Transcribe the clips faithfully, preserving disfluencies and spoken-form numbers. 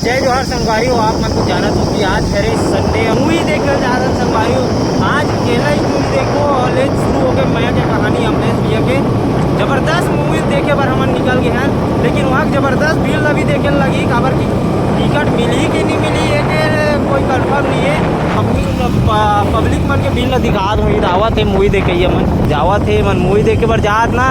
जय जोहार संगवारी हो, आप मन तो जानत हो कि आज हरे Sunday, मूवी देखे जात हन संगवारी हो। आज केरला story देखो, और ले शुरू हो गए मया के कहानी अमलेश भैया के। जबरदस्त मूवी देखे बर हमन निकल गए हैं, लेकिन वहाँ जबरदस्त भीड़ ला भी देखे लगी, काबर की टिकट मिली कि नहीं मिली, ये के कोई कंफर्म नहीं है। अपनी प-, पब्लिक मन के भीड़ ला दिखात होही, आवत हे मूवी देखे, ये मन जावत हे, मन मूवी देखे बर जात ना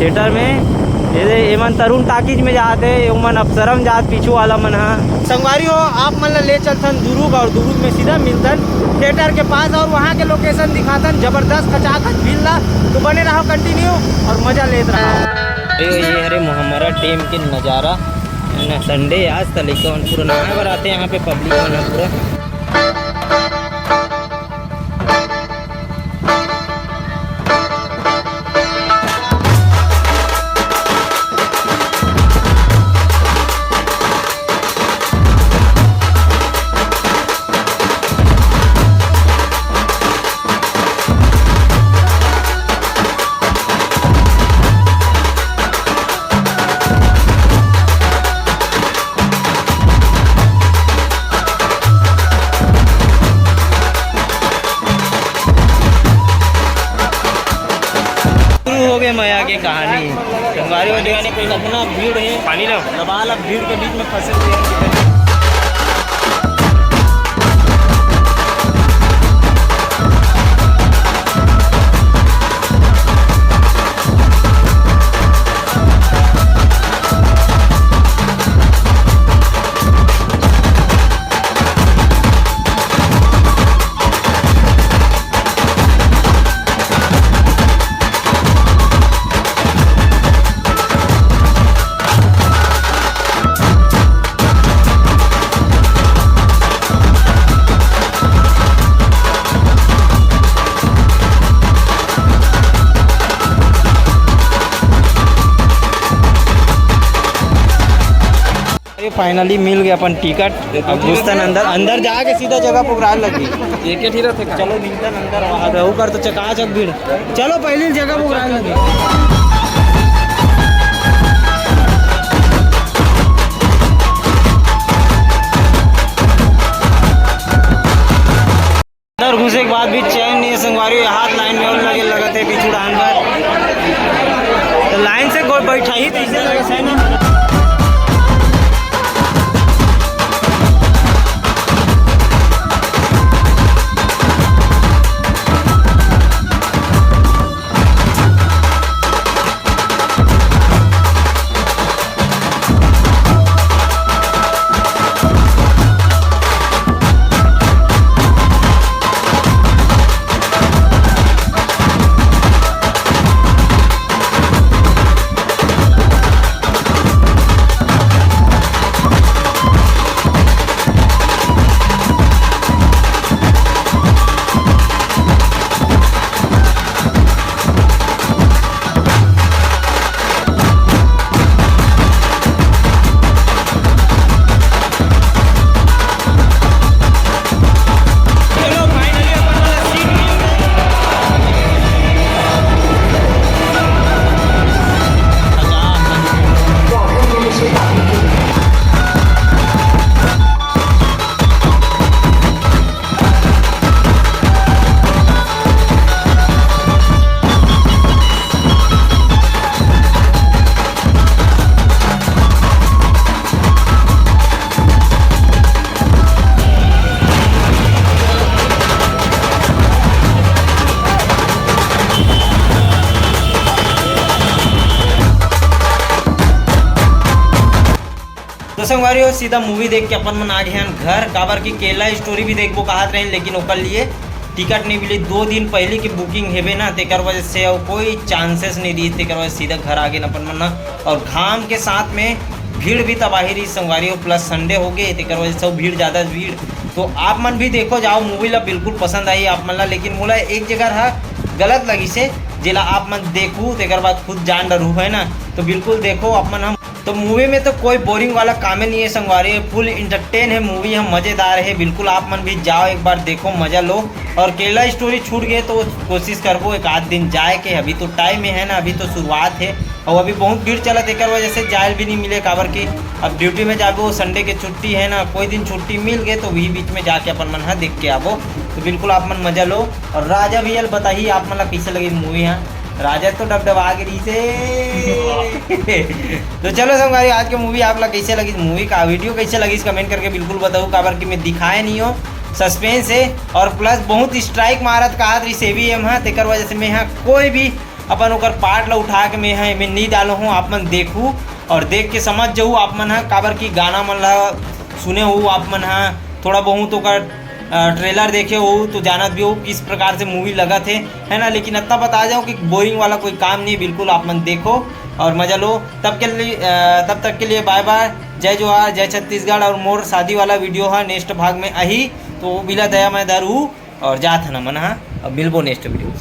थिएटर में। ये दे, ये मन तरुण टाकीज में जात हे, ये मन अपसरम जात, पीछू वाला मन हा। संगवारी हो, आप मन ला ले चलथन दुरुग और दुरुग में सीधा मिलथन थिएटर के पास और वहाँ के लोकेशन दिखाथन जबरदस्त खचाखच भीड़ ला। तो बने रहो कंटिन्यू और मजा लेत रहो। अरे ये हरे मोहमरा डैम के नज़ारा ना, Sunday आज त लइका मन पूरा नहाए बर आते हैं यहाँ पे, पब्लिक मन ह पूरा। शुरू हो गए मया के कहानी। संगवारी हो, देखा नहीं, कितना भीड़ है। पानी लो। लबालब भीड़ के बीच में फंसे हुए हैं। अरे, finally मिल गया अपन टिकट। अब घुसतन अंदर, अंदर जाके सीधा जगह पकड़ाए लगी। एक ही रहते का? चलो, निकलतन अंदर, वहाँ रहू कर तो चकाचक भीड़। चलो, पहली जगह पकड़ाए लगी। अंदर घुसे के बाद भी चैन नहीं है संगवारी, हाथ लाइन में और लगे लगत है पीछू डाहन पर। तो लाइन से कोई बैठा ही तो इसे लगे सही ना। तो संगवारी हो, सीधा मूवी देख के अपन मन आ गए हैं घर, काबर की केरला स्टोरी भी देखबो कहत रहे, लेकिन ओकर लिए टिकट नहीं मिली। दो दिन पहले की बुकिंग हेबे ना, तेकर वजह से अब कोई चांसेस नहीं रही, तेकर वजह से सीधा घर आ गए अपन मन ना। और घाम के साथ में भीड़ भी तबाही रही संगवारी हो, प्लस संडे हो गए, तेकर वजह से भीड़, ज़्यादा भीड़। तो आप मन भी देखो जाओ, मूवी ला बिल्कुल पसंद आई आप मन ला, लेकिन मोला एक जगह हा गलत लगी से, जेला आप मन देखू तेकर बाद खुद जान डरू, है ना। तो बिल्कुल देखो आप मन हम तो मूवी में तो कोई बोरिंग वाला कामे नहीं है संगवारी, फुल इंटरटेन है मूवी, हम मज़ेदार है। बिल्कुल आप मन भी जाओ, एक बार देखो, मज़ा लो। और केरला स्टोरी छूट गए तो कोशिश करबो एक आध दिन जाए के, अभी तो टाइम है ना, अभी तो शुरुआत है। अउ अभी बहुत भीड़ चलत, एकर वजह से जायल भी नहीं मिले, काबर कि अब ड्यूटी में जाबो, संडे के छुट्टी है ना, कोई दिन छुट्टी मिल गए तो वही बीच में जाके अपन मन ह देख के आबो। तो बिल्कुल आप मन मजा लो। और राजा भैया बताही आप मन ला कैसे लगी मूवी? हाँ, राजा तो डबडबा के रही से। तो चलो संगवारी, आज के मूवी आप ला कैसे लगी, मूवी का वीडियो कैसे लगी, कमेंट करके बिल्कुल बताओ, काबर कि मैं दिखाए नहीं हो, सस्पेंस है। और प्लस बहुत स्ट्राइक मारत कहात रही सेवी एम हा, तेकर वजह से मैं यहाँ कोई भी अपन ओकर पार्ट ला उठा के मैं यहाँ एमे नहीं डालो हूँ। आप मन देखू और देख के समझ जाऊ आप मन हा, काबर कि गाना मन ला सुने हो आप मन हा, थोड़ा बहुत ओकर ट्रेलर देखे हो तो जानत भी हो किस प्रकार से मूवी लगत है, है ना। लेकिन इतना बता जाओ कि बोरिंग वाला कोई काम नहीं, बिल्कुल आप मन देखो और मजा लो। तब के लिए अ, तब तक के लिए बाय बाय, जय जोहार, जय छत्तीसगढ़। और मोर शादी वाला वीडियो है नेक्स्ट भाग में आही, तो वो बिला दया मैं धरू और जात है ना मन हा। अब मिलबो नेक्स्ट वीडियो।